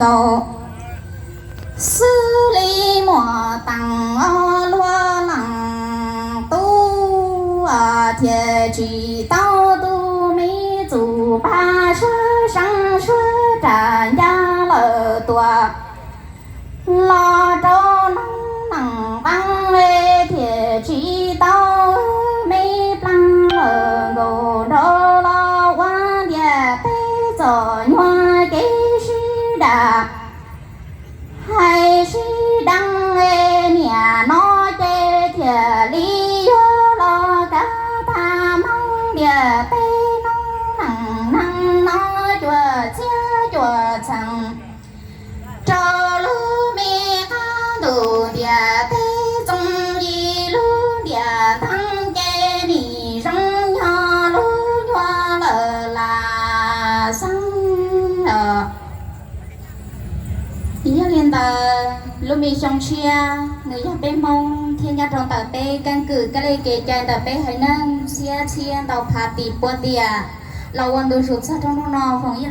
nkaus. Xws li muaj teem luaj leej tub, thiaj tsis tau tus me txuj paj suab seeb suab ras ncaj lawm tuaj los rau noob neej qeeb, thiaj tsis tau me plaab lawm nkaus nrau los ua ntiaj teb txom nyuaj kev sib dam. Hais sib deev niaj no ces thiaj li yuav los kav tag Hmoob ntiaj teb noob neej neeg no cuaj txhiab cuaj txheem rau lub me qab ntuj ntiaj teb txoov yi lub ntiaj teb ces nim zoo nyob lub nyuag lawm lam xeeb os. Yog li ntawd lub me xyoo tshiab nws yog peb Hmoob thiab nyob rau ntawm peb keeb kwm kab li kev cai ntawm peb haiv neeg txhiab txhiab ntau phav tim pua tiam los ua ntu zus txog rau hnub no foom ib